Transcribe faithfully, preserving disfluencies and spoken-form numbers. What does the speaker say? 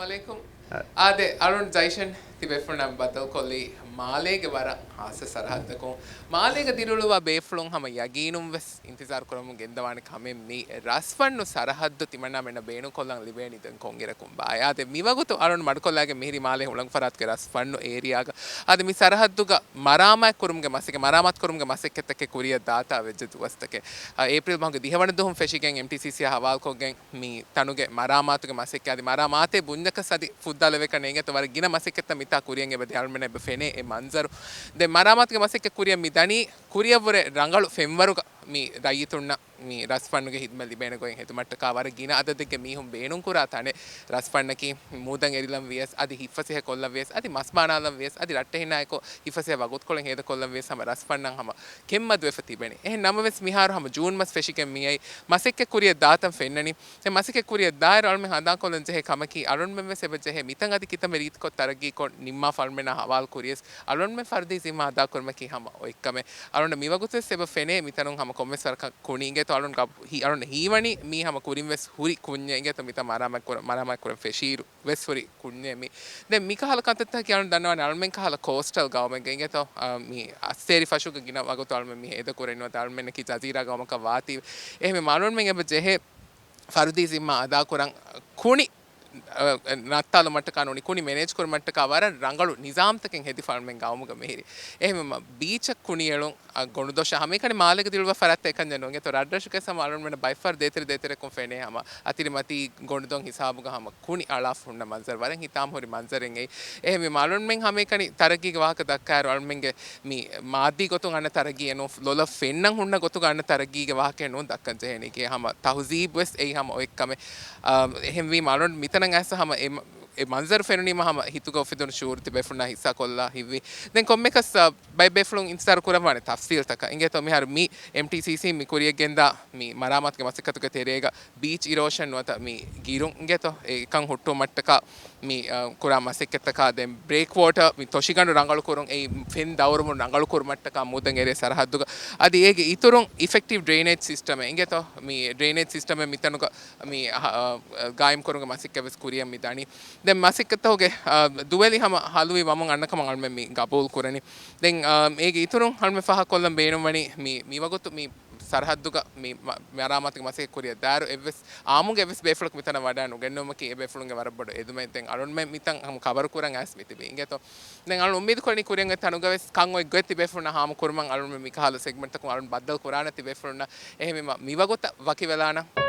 އަލައިކުމް. އާދެ، އަޅުން ޖައިޝަން ތިބޭފުޅުންނާ ބައްދަލުކޮށްލީ މާލޭގެ ވަރަށް ހާއްސަ ސަރަހައްދަކުން. މާލޭގަ ދިރިއުޅުވާ ބޭފުޅުން ހަމަ ޔަގީނުން ވެސް އިންތިޒާރު ކުރަމުން ގެންދަވާނެ ކަމެއް މީ ރަސްފަންނު ސަރަހައްދު ތިމަންނާމެންނަށް ބޭނުންކޮށްލަން ލިބޭނީ ދެން ކޮންއިރަކުން ބާ. އާދެ، މިވަގުތު އަޅުން މަޑުކޮށްލާގެން މިހިރީ މާލޭ ހުޅަނގު ފަރާތުގެ ރަސްފަންނު އޭރިއާގަ. އާދެ، މި ސަރަހައްދުގަ މަރާމާތް ކުރުމުގެ މަސައްކަތް، މަރާމާތު ކުރުމުގެ މަސައްކަތްތަކެއް ކުރިއަށް ދާތާ ވެއްޖެ ދުވަސްތަކެއް. އާ، އޭޕްރީލް މަހުގެ ދިހަވަނަ ދުވަހުން ފެށިގެން އެމްޓީސީސީއާ ހަވާލުކޮށްގެން މި ތަނުގެ މަރާމާތުގެ މަސައްކަތް އަދި މަރާމާތޭ ބުންޏަކަސް އަދި ފުއްދާލެވޭކަށް ނޭނގޭތޯ ވަރަށް ގިނަ މަސައްކަތްތައް މިތާ ކުރިއަށް އެބަދޭ އަޅުމެންނަށް އެބަ ފެނޭ އެ މަންޒަރު. ދެން މަރާމާތުގެ މަސައްކަތް ކުރިއަށް މި ދަނީ ކުރިއަށްވުރެ ރަނގަޅު ފެންވަރުގަ މި ރައްޔިތުންނަށް މި ރަސްފަންނުގެ ހިދުމަތް ލިބޭނެ ގޮތް ހެދުމަށްޓަކާ ވަރަށް ގިނަ އަދަދެއްގެ މީހުން ބޭނުންކުރާ ތަނެއް. ރަސްފަންނަކީ މޫދަށް އެރިލަން ވިޔަސް އަދި ހިތްފަސޭހަ ކޮށްލަން ވިޔަސް އަދި މަސް ބާނާލަން ވިޔަސް އަދި ރައްޓެހިންނާއެކު ހިތްފަސޭހަ ވަގުތުކޮޅެއް ހޭދަކޮށްލަން ވިޔަސް ހަމަ ރަސްފަންނަށް ހަމަ ކެތްމަދުވެފަ ތިބެނީ. އެހެން ނަމަވެސް މިހާރު ހަމަ ޖޫން މަސް ފެށިގެން މިއައި މަސައްކަތް ކުރިއަށް ދާތަން ފެންނަނީ. ދެން މަސައްކަތް ކުރިއަށް ދާއިރު އަޅުމެން ހަނދާންކޮށްލަން ޖެހޭ ކަމަކީ، އަޅުންމެން ވެސް އެބަ ޖެހޭ މިތަން އަދި ކިތަންމެ ރީތިކޮށް ތަރައްގީކޮށް ނިންމާފަ އަޅުމެންނާ ހަވާލު ކުރިޔަސް އަޅުންމެން ފަރުދީ ޒިންމާ އަދާކުރުމަކީ ހަމަ އޮތްކަމެއް. އަޅުން މިވަގުތު ވެސް އެބަ ފެނޭ މިތަނުން ހަމަ ކޮންމެސް ވަރަކަށް ކުނި އިނގޭތޯ، އަޅުން ހީ-، އަޅުން ހީވަނީ މީ ހަމަ ކުރިން ވެސް ހުރި ކުންޏެއް އިނގޭތޯ، މިތަން މަރާމާތް ކުރަ-، މަރާމާތް ކުރަން ފެށީއިރު ވެސް ހުރި ކުންޏެއް މީ. ދެން މިކަހަލަ ކަންތައްތަކަކީ އަޅުން ދަންނަވާނެ އަޅުމެން ކަހަލަ ކޯސްޓަލް ގައުމެއްގަ އިނގޭތޯ، އާ، މި އައްސޭރި ފަށުގަ ގިނަ ވަގުތު އަޅުމެން މި ހޭދަ ކުރެއް ނުވަތަ އަޅުމެންނަކީ ޖަޒީރާ ގައުމަކަށް ވާތީ. އެހެންވީމަ އަޅުންމެން އެބަ ޖެހޭ ފަރުދީ ޒިންމާ އަދާކުރަން ކުނި، އަ، ނައްތާލުމަށްޓަކާ ނޫނީ ކުނި މެނޭޖް ކުރުމަށްޓަކާ ވަރަށް ރަނގަޅު ނިޒާމްތަކެއް ހެދިފަ އަޅުމެން ގައުމުގަ މިހިރީ. އެހެންވީމަ ބީޗަށް ކުނިއެޅުން އަ، ގޮނޑުދޮށަށް ހަމައެކަނި މާލޭގަ ދިރިއުޅުވާ ފަރާތްތައް އެކަންޏެއް ނޫން. އިނގޭތޯ ރަށްރަށުގައި ހަމަ އަޅުންމެން ބައެއްފަހަރު ދޭތެރެ ދޭތެރެކުން ފެނޭ ހަމަ އަތިރިމަތީ ގޮނޑުދޮށް ހިސާބުގަ ހަމަ ކުނި އަޅާފަ ހުންނަ މަންޒަރު ވަރަށް ހިތާމަހުރި މަންޒަރެއް އެއީ. އެހެންވީމަ އަޅުންމެން ހަމައެކަނި ތަރައްގީގެ ވާހަކަ ދައްކާއިރު އަޅުންމެންގެ މި މާއްދީ ގޮތުން އަންނަ ތަރައްގީއެއް ނޫން، ލޮލަށް ފެންނަން ހުންނަ ގޮތުގަ އަންނަ ތަރައްގީގެ ވާހަކައެއް ނޫން ދައްކަން ޖެހޭނީ. އޭގެ ހަމަ ތަހުޒީބު ވެސް އެއީ ހަމަ އޮތްކަމެއް. އާ، އެހެންވީމަ އަޅުން މިތަނަށް އައިސް ހަމަ އެ މަ-، އެ މަންޒަރު ފެނުނީމަ ހަމަ ހިތުގަ އުފެދުނު ޝުޢޫރު ތިބޭފުޅުންނާ ހިއްސާކޮށްލާ ހިތްވީ. ދެން ކޮންމެކަސް، އާ، ބައެއް ބޭފުޅުން އިންތިޒާރު ކުރައްވާނެ ތަފްސީލްތަކަށް. އިނގޭތޯ މިހާރު މި އެމްޓީސީސީ މި ކުރިއަށް ގެންދާ މި މަރާމާތުގެ މަސައްކަތުގެ ތެރޭގަ ބީޗް އިރޯޝަން ނުވަތަ މި ގިރުން އިނގޭތޯ އެކަން ހުއްޓުވުމަށްޓަކާ މި، އާ، ކުރާ މަސައްކަތްތަކާ ދެން ބްރޭކް ވޯޓަރ މި ތޮށިގަނޑު ރަނގަޅުކުރުން އެއީ ފެން ދައުރުވުން ރަނގަޅުކުރުމަށްޓަކާ މޫދަށް އެރޭ ސަރަހައްދުގަ. އަދި އޭގެ އިތުރުން އިފެކްޓިވް ޑްރެއިނޭޖް ސިސްޓަމެއް އިނގޭތޯ މި ޑްރެއިނޭޖް ސިސްޓަމެއް މިތަނުގަ މި އަހަ-، އަ، ގާއިމްކުރުމުގެ މަސައްކަތް ވެސް ކުރިއަށް މި ދަނީ. ދެން މަސައްކަތްތަކުގެ، އަ، ދުވެލި ހަމަ ހަލުވި ވަމުން އަންނަ ކަމަށް އަޅުމެން މި ގަބޫލު ކުރަނީ. ދެން، އަ، އޭގެ އިތުރުން އަޅުމެން ފާހަގަކޮށްލަން ބޭނުންވަނީ މި، މިވަގުތު މި ސަރަހައްދުގަ މި މަ-، މަރާމާތުގެ މަސައްކަތް ކުރިއަށް ދާއިރު އެއްވެސް އާއްމުގެ އެއްވެސް ބޭފުޅަކު މިތަނަށް ވަޑައި ނުގެންނުވުމަކީ އެ ބޭފުޅުންގެ ވަރަށް ބޮޑު އެދުމެއް. ދެން އަޅުމެން މިތަން ހަމަ ކަވަރު ކުރަން އައިސް މިތިބީ އިނގޭތޯ. ދެން އަޅުން އުއްމީދު ކުރަނީ ކުރިއަށް އޮތް ތަނުގަ ވެސް ކަން އޮތް ގޮތް ތިބޭފުޅުންނަށް ހާމަ ކުރުމަށް އަޅުމެން މިކަހަލަ ސެގްމެންޓްތަކުން އަޅުން ބައްދަލު ކުރާނަން ތިބޭފުޅުންނަށް. އެހެންވީމަ މިވަގުތަށް ވަކިވެލާނަން.